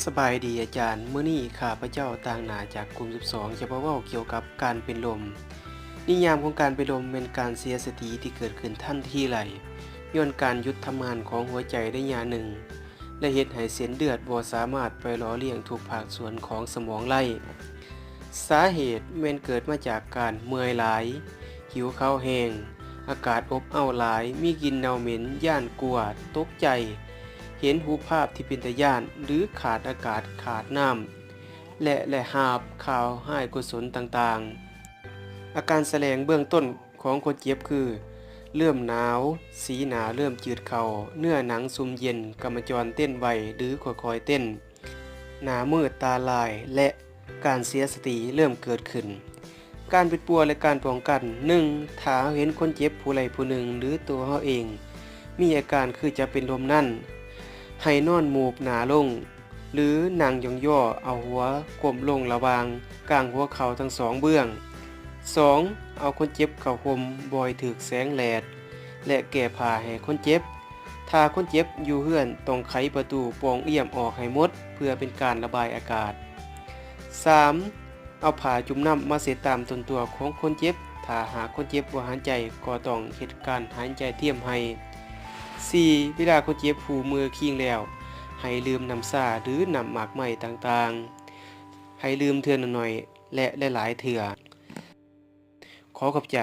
ສະບາຍດີອາຈານ, ມື້ນີ້ຂ້າພະເຈົ້າຕາງໜ້າຈາກກຸ່ມສິບສອງ ຈະມາເວົ້າກ່ຽວກັບການເປັນລົມ. ນິຍາມຂອງການເປັນລົມແມ່ນການເສຍສະຕິທີ່ເກີດຂຶ້ນທັນທີໄວ ຍ້ອນການຢຸດທຳງານຂອງຫົວໃຈໄລຍະໜຶ່ງ ແລະ ເຮັດໃຫ້ເສັ້ນເລືອດບໍ່ສາມາດໄປຫຼໍ່ລ້ຽງທຸກພາກສ່ວນຂອງສະໝອງໄດ້. ສາເຫດແມ່ນເກີດມາຈາກການເມື່ອຍຫຼາຍ, ຫິວເຂົ້າແຮງ, ອາກາດອົບເອົ້າຫຼາຍ, ມີກິ່ນເນົ່າເໝັນ, ຢ້ານກົວ, ຕົກໃຈ, ເຫັນຮູບພາບທີ່ເປັນຕາຢ້ານ ຫຼື ຂາດອາກາດ, ຂາດນ້ຳ ແລະ ໄດ້ຮັບຂ່າວຮ້າຍກຸສົນຕ່າງໆ. ອາການສະແດງເບື້ອງຕົ້ນຂອງຄົນເຈັບຄື ເລີ່ມໜາວ, ສີໜ້າເລີ່ມຈືດເຂົ້າ, ເນື້ອໜັງຊຸ່ມເຢັນ, ກຳມະຈອນເຕັ້ນໄວ ຫຼື ຄ່ອຍໆເຕັ້ນ, ໜ້າມືດຕາລາຍ ແລະ ການເສຍສະຕິເລີ່ມເກີດຂຶ້ນ. ການປິ່ນປົວ ແລະ ການປ້ອງກັນ. ໜຶ່ງ, ຖ້າເຮົາເຫັນຄົນເຈັບຜູ້ໃດຜູ້ໜຶ່ງ ຫຼື ຕົວເຮົາເອງ ມີອາການຄືຈະເປັນລົມນັ້ນ, ໃຫ້ນອນໝູບໜ້າລົງ ຫຼື ນັ່ງຢ່ອງຍໍ ເອົາຫົວກົ້ມລົງລະຫວ່າງກາງຫົວເຂົ່າທັງສອງເບື້ອງ. ສອງ, ເອົາຄົນເຈັບເຂົ້າຫົ່ມ ບໍ່ໃຫ້ຖືກແສງແດດ ແລະ ແກ້ຜ້າໃຫ້ຄົນເຈັບ. ຖ້າຄົນເຈັບຢູ່ເຮືອນ ຕ້ອງໄຂປະຕູປ່ອງອ້ຽມອອກໃຫ້ໝົດ ເພື່ອເປັນການລະບາຍອາກາດ. ສາມ, ເອົາຜ້າຈຸ່ມນ້ຳມາເຊັດຕາມຕົ້ນຕົວຂອງຄົນເຈັບ. ຖ້າຫາກຄົນເຈັບບໍ່ຫາຍໃຈ ກໍຕ້ອງເຮັດການຫາຍໃຈທຽມໃຫ້. ສີ່, ເວລາຄົນເຈັບຮູ້ເມື່ອຄີງແລ້ວ ໃຫ້ດື່ມນ້ຳຊາ ຫຼື ນ້ຳໝາກໄມ້ຕ່າງໆ. ໃຫ້ດື່ມເທື່ອໜ້ອຍໆ ແລະ ຫຼາຍໆເທື່ອ. ຂໍຂອບໃຈ.